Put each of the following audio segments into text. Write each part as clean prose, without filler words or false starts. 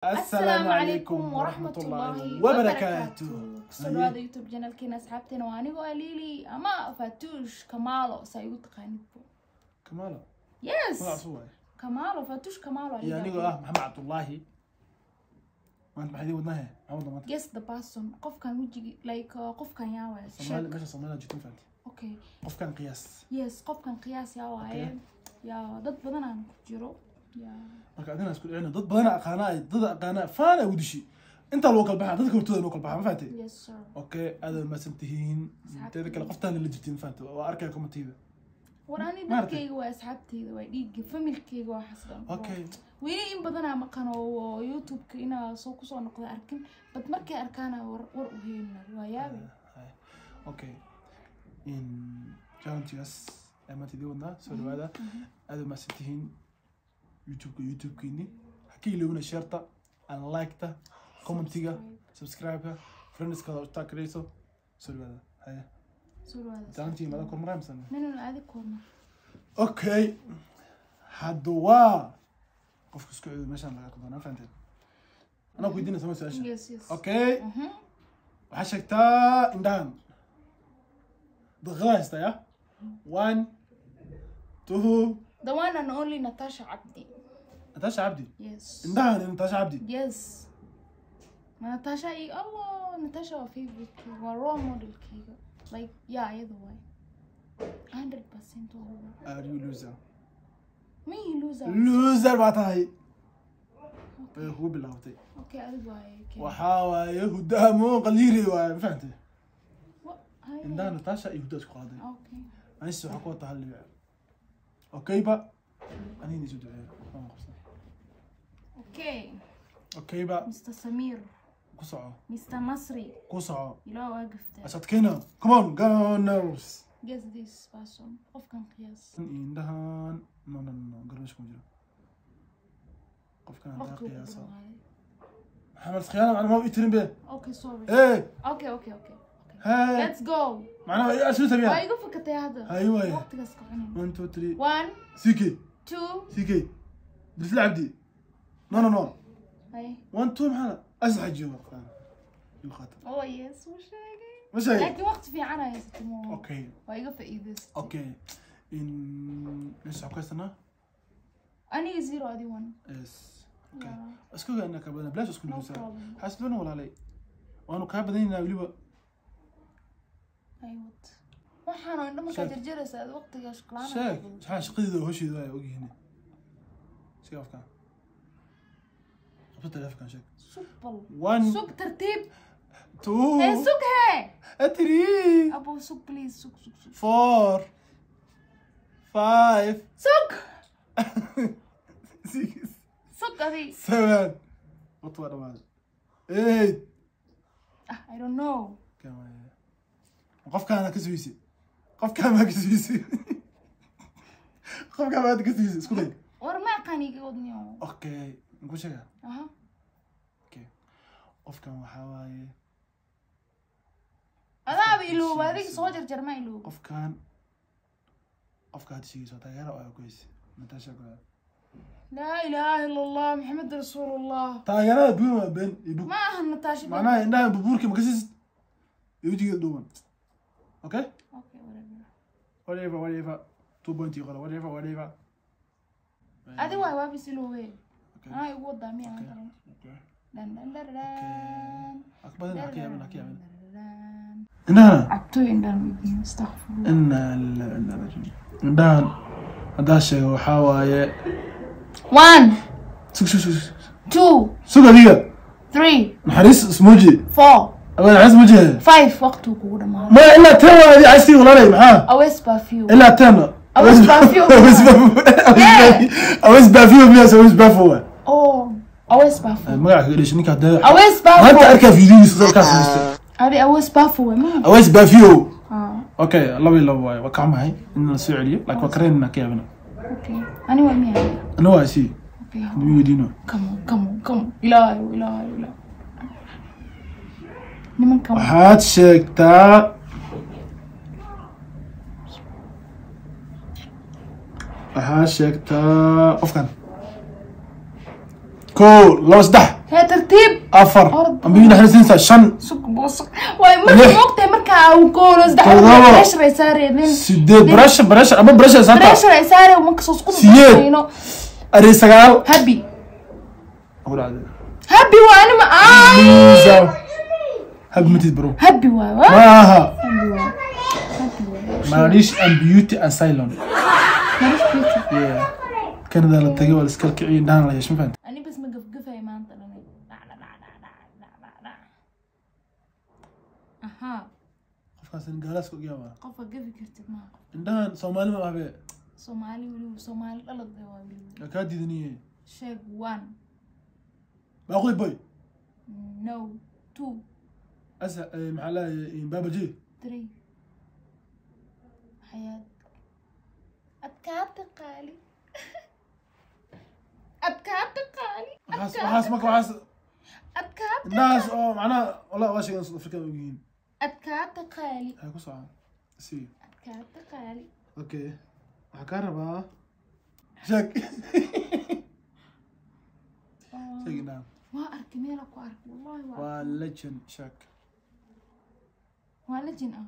Asalaamu calaykum waraxmatullaahi wabarakaatuh. Kusoo dhawaada YouTube channelkeena, asxaabteena. Waa anigoo ah Lili ama Fatuush Kamalo, saa igu taqaanidbo. Kamaalo. Yes. Magac cusub waaye. Kamalo, Fatuush Kamalo. Iyo anigoo ah Maxamed Cabdullaahi. Maanta maxay idin wadnahe? Maxaa wadna maanta? Guess the person. Qofkan wejigi, like qofkan yaa waaye? Soomaali. Sheeg. Meesha Soomaalida joogto, ma fahanti? Okay. Qofkan qiyaas. Yes, qofkan qiyaas yaa waaye? Yaa dad badan aan ku jiro yaa. Marka adina isku dhicina, dad badan aqaana, ay dad aqaana faan ay udishi intaa lagu kala baxaa, dadka hortooda lagu kala baxaa, ma fahanti? Yes sir. Okay, aad mahadsan tihiin. Teeda kale, qoftaan la jirtiin, ma fahanti? Waa arkaya commentiida. War ani Maaragtay. dadkayga waa asxaabteyda, waa dhiigga familkayga, waa xasdan. Okay. Weli in badanaa maqan oo YouTube-ka inaa soo kusoo noqda arkin, but markay arkaana war war u heynaa, waa yaabe. Hay. Okay, in challengegaas ayaa maanta idiin wadnaa. Soo dhawaada, aad mahadsan tihiin. YouTube-ka, YouTube-kiini ha ka iloobina shareta and like-ta, commentiga, subscribe-ka, friendskaada u taageerayso. Soo dhawaada, haya. Soo dhawaada. Challenge madan kormaraa misan? No, no, no, adig kormar. Okay, hadda waa qofka isku ciido meeshaan laga arki doonaa, fahanteen? Anaa ku weydiinaysa ma su-aasha? Yes. Okay. Waxaa sheegtaa indhahan. Daqiiqada haysta ya. One, two. The one and only Natasha Abdi. Natasha Cabdi? Yes. Indhahan Natasha Cabdi? Yes, ma Natasha i Allah, Natasha waa favorite, waa role modelkayga, like yeah, iyada waay 100% waa huwa. Are you loser? Me loser? Loser baa tahay, bay kugu bilaabtay. Okay, adig waaye, okay. Waxaa waaye hudaamo qaliiri waaye, ma fahantay? Haye. Indhaha Natasha iyo hudaa isku qaaday. Okay. Anise waxaa ku wataa hal dhibic. Okay ba, anigina isu duceeyo waan qabsan. Okay. Okay ba. Mr Samir. Ku soco. Mr Masri. Ku soco. Ilaa waa gaftay. Asadkeena, come on Gunners. Guess this person. Qofkan qiyaas. Indhahan, no, no, no, garmeesha kuma jiro qofkan haddaa Waqtigu ku qiyaasa. dhamaaday. Maxamed khiyaana macna ma u itirin be. Okay, sorry. Hey. Okay. Hey. Let's go. Macnaha asuu Waa sameeyaa. iga fakatay hadda. Hay waay. Waqtigaas ka cunin. 1 2 3. One. CK. Two. CK Dirsle Cabdi, no, no, no. Hay. 1 2, maxaa asax jooga qofkan igu qaata. Oh yes, wuu sheegay. Ma sheegay? Laakiin waqti fiican ay haysatay mo. Okay. Waa iga faa'iidaysatay. Okay, in meesha waxaan ku haysanaa. Aniga zero, adi one. Yes, okay. Yeah. Isku ogaa inaa kaa badan bilaash isku No luusaa. problem. Xasiloona walaalay, waanu kaa badanaynaa weliba. Ay wad waxaan oo indho markaa Sheeg. jarjaraysa aad waqtiga shaqlaana. Sheeg, maxaa shaqadeeda oo hosheeda ay ogyihiin. Sheeg afkaan, qabso telefonkan, sheeg. Sug bal. One. Sug, tartiib. Two. Hee, sug hee. Three. Abo, sug please, sug, sug, sug. 4, 5. Sug. 6. Sug adi. 7, waqti waa dhamaaday. 8. Ah, I don't know. Kan waaye. Qofkaana ka sugisay, qofkaan maa ka sugisay, qofkaan maa ka sugisay, isku day. War ma aqaan, iga wadniyo. Okay, muku sheegaa? Aha. Okay, qofkan waxaa waaye. Adaaba ilooba, adiga soo jarjar, ma ilooba. Qofkan, qofka hadda sheegaysa waa taageera oo ku haysa Natasha ku. Laa ilaaha ila Allah, Maxamed rasuulullah. Taageerada buun waa been iyo bug. Ma ahan Natasha been. Macnaha indhaha bubuurka ma ka siisid iyo wejigeeda dhuuban. Okay. Okay, whatever. Whatever, whatever, two point iyo qora, whatever, whatever. Adi waay, waa bis iloobe. Okay. Anaa igu wadaa miya? Okay. Aan Okay. dhan dhan dhan dhan. Akbadan ha ka yaabin, ha ka yaabin Dhan. Indhahan. Cabtooy indhaan weydiin, astaqfirullah. Inna lillahi wa inna ilaihi raaji'uun. Indhahan haddaa sheego waxaa waaye. One. Sug, sug, sug, sug. Two. Sug adiga. Three. Naxariis ismuuji. Four. Aba naxariis muuji. Five, waqtigu kugu dhamaaday. Maya, ilaa 10 waa adi castii walaalay, maxaa? Awees baafiyo. Ilaa 10. Awees baafiyo. Awees baafiyo. Awees baafiyo miyaas? Awees baafo waa. Oh, awees baafo. Magaca kaga dhashay ninka hadda. Awees maanta baafo. Arkaa fiidiyogiisa dalkaas fadhiistay. Adi awees baafo waay ma? Awees baafiyo. Ah. Okay, 2-2 waaye. Waa ka xumahay in la soo celiyo, laakiin waa kareynana ka yaabina. Okay, ani waa miya? Ana waa sii. Okay. Nimi weydiino. Come on, come on, come on. Ilaahayo, ilaahayo, ilaahayo, nimankan. Waxaad sheegtaa, waxaad sheegtaa qofkan. 1, 2, 3. Hee tartiib. 4 ambiina xirisinsa 5 Sug boosug. Waay marka moogtahay markaa uu goolo saddex 7 pressure ay saareen. 8 pressure pressure ama pressure saarta. Pressure ay saareen marka soo isku 8 9 Happy. Ugu dhacday. Happy waa anima ay. Happy matid bro. Happy waa. Maaha. Happy waa. Happy waa. Marish and beauty and silent. Marish beauty. Yeah. Canada la tagay waa la iska kiciyay indhahan la yeeshay ma fahantay. Ani bas ma gafgafay maanta dhan. Dhac dhac dhac dhac dhac dhac dhac. Aha. Qofkaas in gaalaas ku ogaa waa. Qof gafi kartid ma qof. Indhahan Soomaali ma abe. Soomaali weli Soomaali dhalad waa weli. Yaa kaa diidaniye. Sheeg 1. Baaquli boy. No 2. Asa maxaa la Baba G. 3. Xayaat. Adkaata qaali. Adkaata qaali. Waxaas marka waxaas. Adkaata. Indhahaas oo macnaha wallah waa sheegan South Africa og yihiin. Adkaata qaali. Waxay ku socon. Si. Adkaata qaali. Okay. Waxaa kaa rabaa. Sheeg. Sheeg indhahan. Waa arkay meel ku arkay wallahi waa. Waa legend sheeg. Waa legend ah.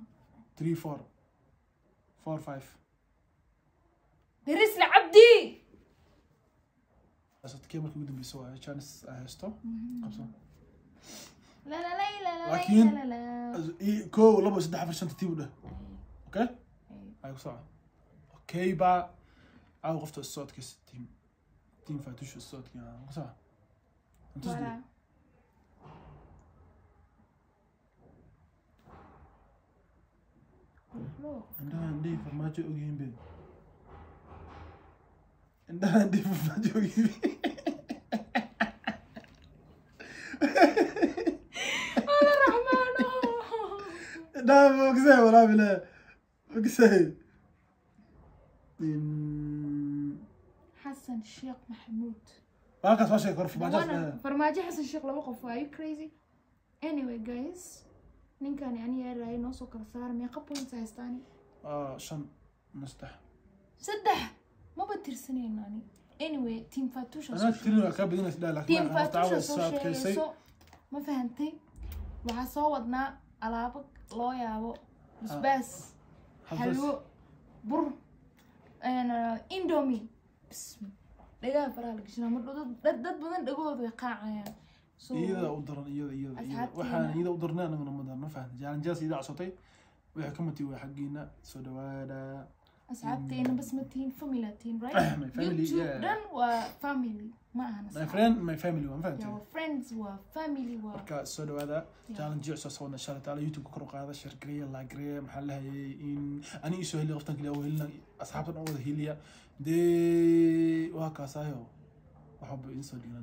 3 4 4 5. Daris Cabdi. Asadkee markii ugu dambeysay waa chance ay haysto. Qabso. La la la la la. Laakiin la la. 1 2 3 4 5 tiib u dheh. Okay? Ay ku soco. Okay ba caaw qofta socodkiisa team team Faatush socodkiisa ku soco. Intus Voilà. Indhahan dhihi farmaajo ogyihiin be. Indhahan dhihi farmaajo ogyihiin be. Allah Rahmaano. Indhahan ma ogsahay walaa bilaa. Ogsahay. Xasan Sheekh Maxamuud. Halkaas waa sheeg kor farmaajo. Farmaajo Xasan Sheekh laba qof are you crazy? Anyway guys, ninkani ani yaaraay noo soo kala saar meeqa points haystaani? 5 ama 3. 3 maba tirsanayno ani. Anyway, team Fatusha. Anaa tirin waa kaa badinaysa dhaa laakiin Team waxaan Fatusha caawa soo soo adkaysay. sheegayso. Ma fahantay? Waxaa soo wadnaa alaabo loo yaabo basbaas, xalwo, bur, indomie. Bismi. Dhagaha faraha la gashanaa mar dhow dad badan dhagahooda way qaacayaan. So Iyada u daran iyada iyada iyada. Waxaan iyada u darnay anaguna ma daran ma fahantay. Jaalanjaas iyada codsatay. Wixii ka mati waa xaggiina soo dhawaada. Asxaabteena bas ma tihiin family tihiin right? My family, YouTube yeah. dhan waa family ma ahan My asxaab. friend, my family waa ma fahantay. Yeah, waa friends waa family waa. Marka soo dhawaada challenge soo soo insha Allah taala YouTube kor u qaada share gareeya like gareeya maxaa la hayay in ani isoo heliyo qoftan kaliya oo helina asxaabtan oo wada heliya dee waa kaasayo waxa buu in soo dhigan.